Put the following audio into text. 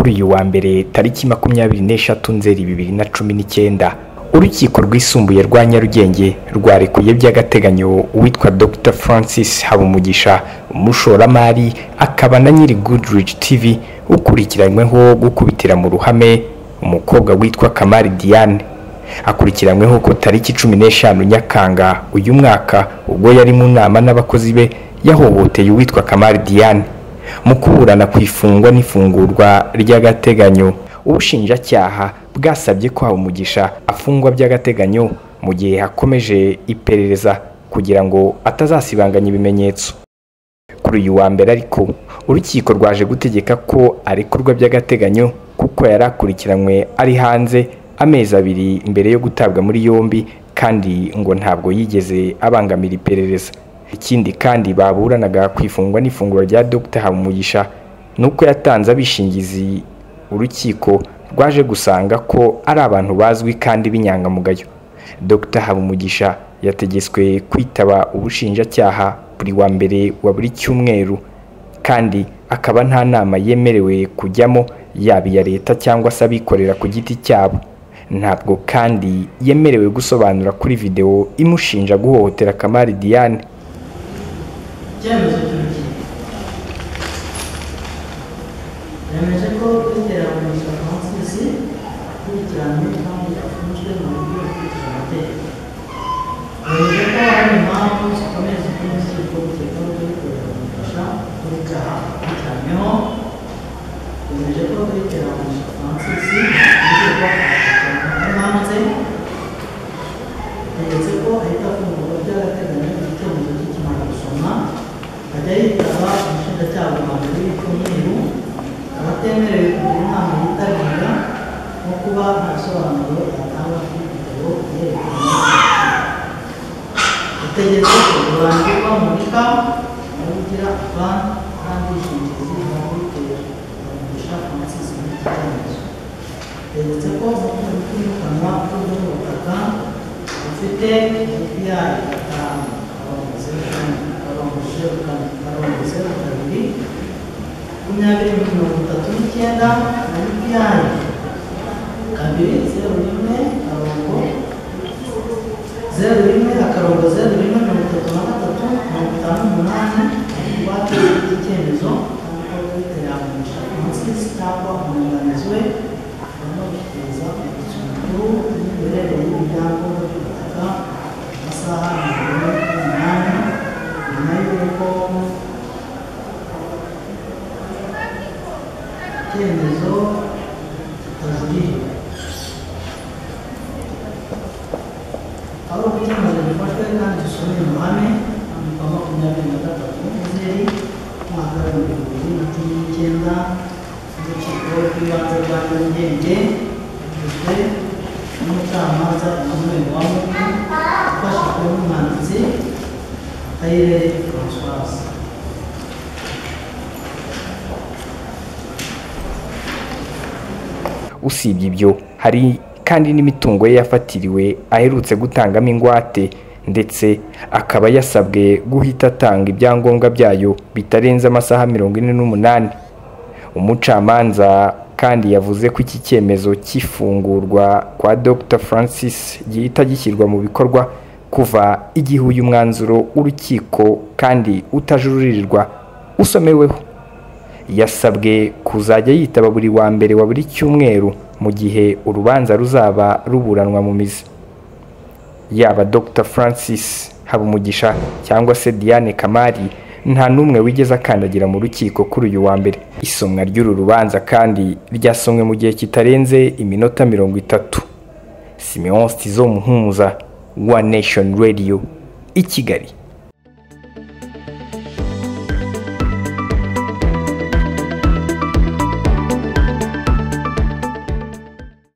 Kuri uyu wa mbere tariki 23 Nzeri 2019, urukiko rwisumbuye rwa Nyarugenge rwarekuye by'agateganyo uwitwa Dr Francis Habumugisha, umushoramari akaba na nyiri Goodrich TV, ukurikiranyweho gukubitira mu ruhame umukobwa witwa Kamari Diane. Akurikiranyweho ko tariki 15 Nyakanga uyu mwaka, ubwo yari mu nama n'abakozi be, yahohoteye uwitwa Kamari Diane. Mu kuburana ku ifungwa n'ifungurwa ry'agateganyo, ubushinjacyaha bwasabye ko Habumugisha afungwa by'agateganyo mu gihe hakomeje iperereza kugira ngo atazasibanganya ibimenyetso. Kuri uyu wa mbere ariko, urukiko rwaje gutegeka ko arekurwa by'agateganyo kuko yari akurikiranywe ari hanze amezi 2 mbere yo gutabwa muri yombi, kandi ngo ntabwo yigeze abangamira iperereza. Ikindi kandi baburanaga ku ifungwa n'ifunguro rya Dr Habumugisha nuko yatanze abishingizi, urukiko rwaje gusanga ko ari abantu bazwi kandi b'inyangamugayo. Dr Habumugisha yategetswe kwitaba ubushinjacyaha buri wa mbere wa buri cyumweru, kandi akaba nta nama yemerewe kujyamo, yaba iya leta cyangwa se abikorera ku giti cyabo. Ntabwo kandi yemerewe gusobanura kuri video imushinja guhohotera Kamari Diane. Icyemezo cy'urukiko yemeje ko Dr Habumugisha Francis akurikiranywe kandi afunzwe mu buryo bukurikije amategeko. Yemeje ko hari impamvu zikomeye zituma urukiko rukekaho Dr Habumugisha gukora icyaha akurikiranyweho. Yemeje ko Dr Habumugisha Francis urukiko akurikiranywe hanze. Yategetse ko ahita afungurwa by'agateganyo icyemezo kikimara gusomwa, ajya yitaba umushinjacyaha bwa mbere w'icyumweru, akaba atemerewe kugira inama yitabira no kuba nta bisobanuro yatanga kuri videwo yerekana. Yategetse ko rurangirwa Monika Ugira Van nta bwishingizi bwa Dr Habumugisha Francis muri iki cyemezo. Yategetse ko umutungo utimukanwa utunzwe n'ubutaka ufite UPI 5.0 0 0 2 2039 na UPI 2 0 1 0 1 0 1 33 58 ingwate y'icyemezo, kandi ko Dr Habumugisha Francis cyangwa umwunganizi we agomba gushyikiriza umubitsi mukuru w'imiberere y'ibyangombwa by'ubutaka amasaha 48 nyuma y'uko icyemezo kitajuririwe. Aho icyemezo gifashwe kandi gisomeye mu ruhame ku wa 23 Nzeri umwaka w'2019, n'urukiko rw'ibanze rwa Nyarugenge, rugizwe n'umucamanza Emmanuel Uwamungu ufashijwe n'umwanditsi Kayirere Françoise. Usibye ibyo, hari kandi n'imitungo ye yafatiriwe aherutse gutangamo ingwate, ndetse akaba yasabwe guhita atanga ibyangombwa byayo bitarenze amasaha 48. Umucamanza kandi yavuze ko iki cyemezo cy'ifungurwa kwa Dr Francis gihita gishyirwa mu bikorwa kuva igihe uyu mwanzuro w'urukiko kandi utajuririrwa usomeweho. Yasabwe kuzajya yitaba buri wa mbere wa buri cyumweru mu gihe urubanza ruzaba ruburanwa mu mizi. Yaba Dr Francis Habumugisha cyangwa se Diane Kamari, nta n'umwe wigeze akandagira mu rukiko kuri uyu wa mbere. Isomwa ry'uru rubanza kandi ryasomwe mu gihe kitarenze iminota 30. Simeon Stizo Muhumuza, One Nation Radio, i Kigali.